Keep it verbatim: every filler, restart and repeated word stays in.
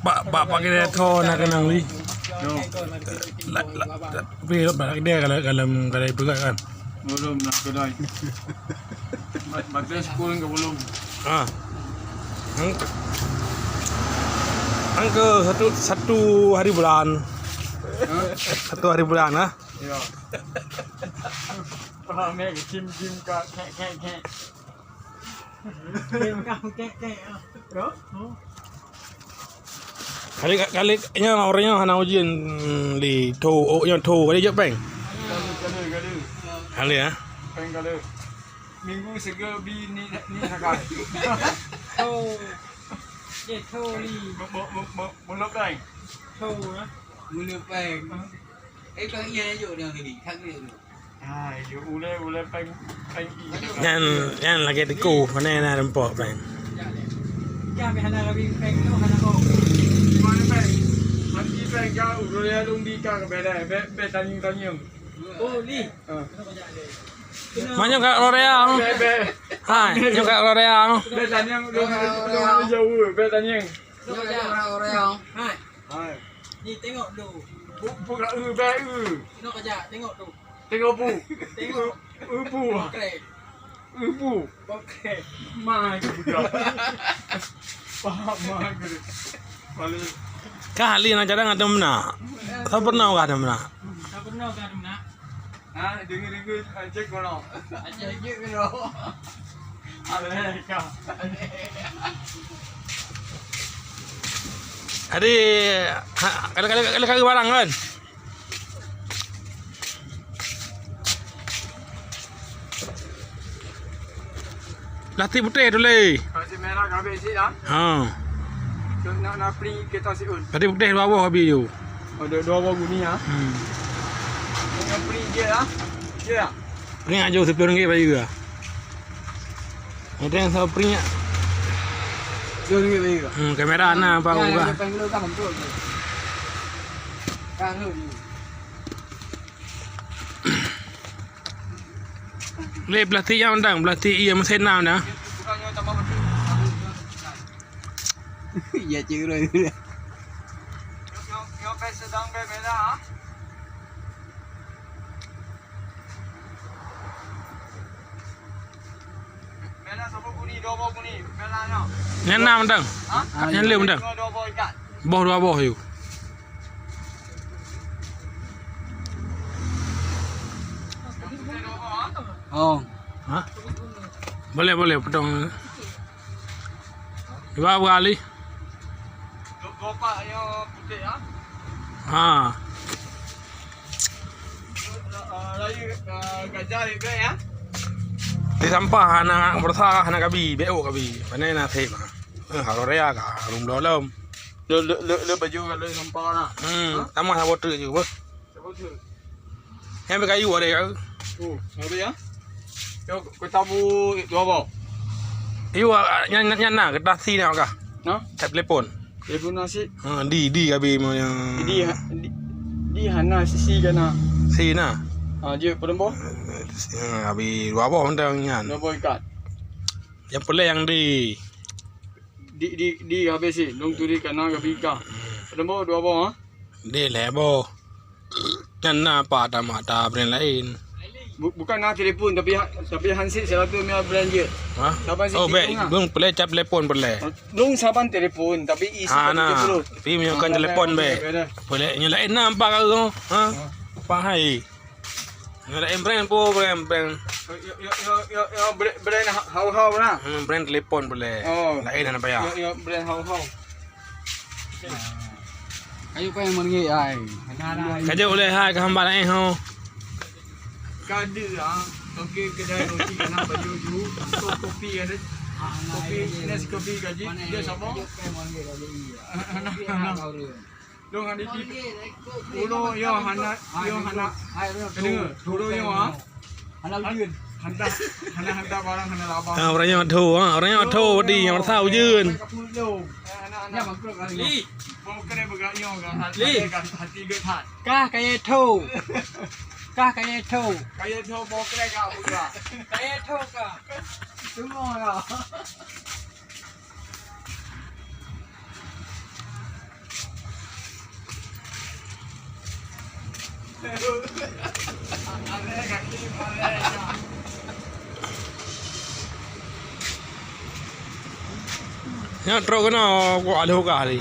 Pak, pak, pak keude tho na keunong lé. Yo. La, la, tapi lom bak keude kalau, kalau, kalau peugah kan. Belum nak kedai. Ba-, batas pun ke belum. Ah. Ang-, angka satu, satu hari bulan. Hah? Satu hari bulan, ah. Ya. Ramai gim-gim ka, kek, kek, kek. Kali, kali nyoe ureueng nyoe hana ujeuen di tho, oh, nyoe tho, kali jok péng. Kali, kali, kali. Kali, ya. Péng kali. Minggu sego bi ni, ni sakai. Tho. Ye, tho li. Mo-, mo-, mo-, mo-, mulut péng. Tho, ya. Mulut péng. Eh, kau ingat aja orang tadi. Kau ingat tu. Ah, yo, ulai, ulai péng, péng i. Nyan, nyan lagèe tiku, pane na rempok péng. Kami hana rabi péng tu, hana kau. Mana péng? Mati péng kau, ulai alung di kau beda, be, be tanyong-tanyong. Oh, ni. Ah. Manyong kat L'Oréal. Be, be. Hai, nyong kat L'Oréal. Be tanyong, lu, lu, lu jauh, be tanyong. L'Oréal. Hai. Hai. Ni tengok dulu. Bu-, buka eu, bèe eu. Tengok aja, tengok tu. Tengok bu. Tengok. Eu, eu bu. Oke. Eu bu. Oke. Mai ke budak. Paham mai ke. Paling. Kah li na cadang ada mena. Sa pernah kah ada mena? Sa pernah kah ada mena? Ha, dengar-dengar, ah, cek kono. Ah, cek kono. Aleka. Adi, ha, kada, kada, kada, kada barang kan? Plastik putéh tu lé. Plastik merah ka habéh cit, ah. Ha. Tu nak, nak print kertas siun. Plastik putéh dua boh habéh ju. Oh, dua, dua boh guni, ah. Hmm. Nak print je, ah. Je, ah. Print aju sepuluh ringgit bayu, ah. Ada yang sama print, ah. Sepuluh ringgit bayu, ah. Hmm, kamera na, Pak. Ya, Ogah. Yang depan dulu kan, betul. Kan, tu. Lé plastik nyang dang, plastik ié meusén na dang. Ya, cik Roy. Nyan na mantong. Ha? Nyan lé mantong. Boh dua boh yuk. Oh. Ha? Boleh, boleh, potong. Dua kali. Ha. Di sampah hana beurasa, hana kabi, beu kabi. Pane naseb. Eh, harus raya ka, harus belum. Le, le, le, le baju kalau sampah na. Hmm, ha? Tambah saboh truk je, beuh. Saboh truk. Nyang beukayu ada ya? Oh, ada ya? Yo, kita bu dua boh. Iyo, nyan, nyan, nyan na, kita si na kah? Ha? Cat telepon. Telepon nasi. Ha, di, di abi mau yang. Di, ha, di, di hana sisi kana. Si na. Ha, je, padum boh? Ha, abi dua boh mantong nyan. Dua boh ikat. Yang peureulèe yang di. Di, di, di habéh sit, lôn turi kana ka bika. Padum boh, dua boh, ha? Di lhèe boh. Nyan na apa tamata brand laén. Bu-, bukan na telepon, tapi ha-, tapi handset seratus mil brand je. Ha? Saban sit. Oh, bèk, lôn peureulèe cap telepon peureulèe. Lôn saban telepon, tapi isi. Ah, na. Tapi meunyoe kon telepon bèk. Peureulèe nyoe laén na apa ka, ha? Apa hai? Nyoe laén brand po, brand, brand. Yo, yo, yo, yo, yo, brand, brand ha-, hau-hau na. Hmm, brand telepon boleh. Oh. Laén hana payah. Yo, yo, brand hau-hau. Kayu pakai lima ringgit ai. Hana lah. Kaja boleh hai ke hamba laén ho. Kada ah. Okey, kedai roti kena baju ju. Kopi ada. Kopi, Nescafe gaji. Dia sama. Hana, hana. Dong hana di. Ulo yo hana, yo hana. Kena, ulo yo ha. Hana ujeuen. Hana, hana hantar barang, hana laba. Ah, ureueng nyoe tho, ah, ureueng nyoe tho di nyang rasa ujeuen. Li. Bau kena beugak nyoe kan. Li. Hati geuh that. Kah kayèe tho. Kah kayèe tho. Kayèe tho bau kena ka beugak. Kayèe tho kah. Tunggu lah. Nyan trok keunoe, kuat lheueh kah tadi.